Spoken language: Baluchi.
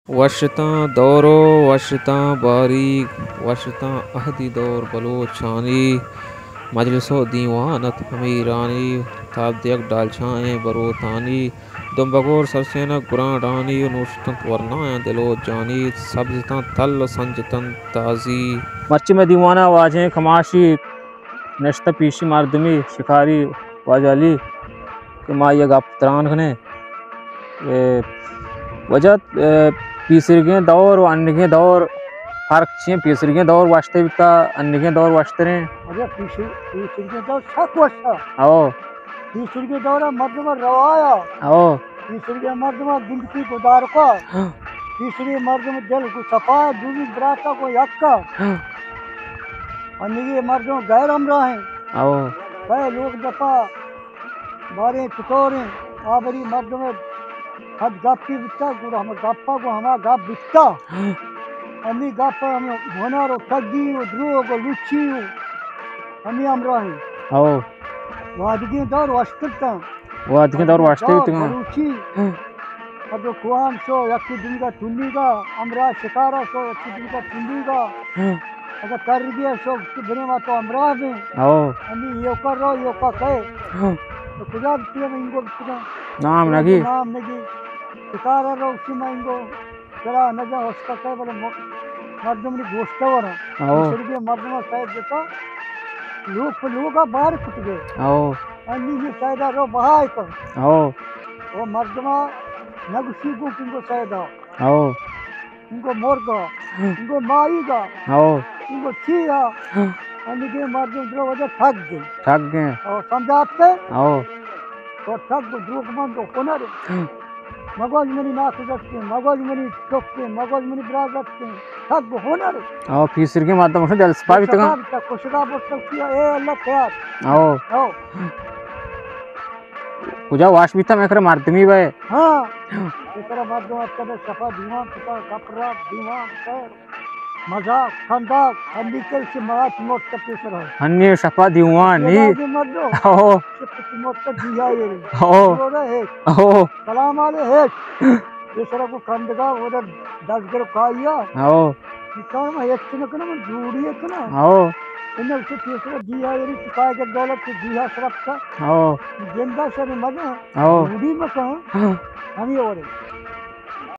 وشتاں دور و وشتاں باریگ، وشتاں عہدی دور بلوچانی، مجلس و دیوان ات امیرانی، تاب دیگ ڈالچائیں بروتانی، دمبگور سرسینگ گرانڈانی و نوشتنت ورنایاں دل و جانی، سبزتاں تل و سنجتنت تازی۔ مرچی مئے دیوانا واجہیں کماشی نشتہ، پیشی مردمی شکاری واجہ علی کہ ما یہ گپ تران کنیں۔ اے، وجہ، اے، پیسرگیں دور و انگیں دور فرق چی ایں؟ پیسرگیں دور وشتر بیتا، انگیں دور وشتریں؟ اگہ پیسر-، پیسرگیں دور سک وشتا۔ او۔ پیسرگیں دور مردم روایا۔ او۔ پیسرگیں مردم گندکی گدارکا۔ ہاں۔ پیسرگیں مردم دل کو صفا، دومی براتا کو یکا۔ ہاں۔ انگیں مردم غیر ہمراہیں۔ او۔ پہ لوگ دپا باریں چطوریں، آبری مردم ء پد گپی بیتا، گڑا ہما گپا گوں ہما گپ بیتا۔ ہاں۔ ہمی گپ ء ہمے ہنر و ٹگی و دروگ و لچی و ہمی ہمراہیں۔ او۔ وادگیں دور وشترتاں۔ وادگیں دور وشترتاں۔ بلوچی۔ ہاں۔ اگہ کوہان شو یکی دنگا ٹنیگا، ہمراہ شکارا شو یکی دنگا ٹنیگا۔ ہاں۔ اگہ کرگی شو تو بنے ما تو ہمراہ بیں۔ او۔ ہمی یوکا رو یوکا کئے۔ ہاں۔ تو کجا بیتی ہم انگو بیتگاں۔ نام نگی۔ نام نگی۔ شکارا رو اسی ما انگو۔ چرا نجا ہوشتا کئے بلے م-، مردم نی گوشتا ورا۔ او۔ سرگی مردم سید جتا۔ لوگ پہ لوگا بار کٹگے۔ او۔ انی یہ سیدا رو بہائے کن۔ او۔ او مردما نگوشی گو کنگو سیدا۔ او۔ انگو مرگا، ہم۔ انگو ماہیگا، ہو۔ انگو چیا، ہم۔ انگے مردم درو وجہ ٹھگ گئے۔ ٹھگ گئے۔ او سمجھاتے؟ ہو۔ تو ٹھگ دروگ مند و کنر۔ ہم۔ مگوج منی ناکوزتکیں، مگوج منی چکیں، مگوج منی برازتکیں، ٹھگ ہنر۔ او پیسرگیں مردم شو دل سپا بیتگاں۔ سپا بیتا، کشگا بوتگ کیا، اے اللہ خیال۔ ہو۔ ہو۔ کجا واش بیتا میں کرے مردمی بے۔ ہاں۔ پیسرا مردم اتکا شپا دیوان کتا، کپرا دیوان کتا۔ مزاک، خنداک، ہنی کل سے مراچ مرتا پیسرا۔ ہنی شپا دیوان نی۔ مردم۔ او۔ شپا مرتا دیا یہ۔ او۔ او۔ سلام علیکم۔ پیسرا کو کندگا ادھر دزگر کایا۔ او۔ کار ما ہچ نہ کناں، من جوڑی کناں۔ ہو۔ انہاں چہ پیسرا دیا یری چکائے گر دولت چہ دیا سرپتا۔ ہو۔ جندا سر مزہ۔ ہو۔ جوڑی مکن۔ ہاں۔ ہمیں اور۔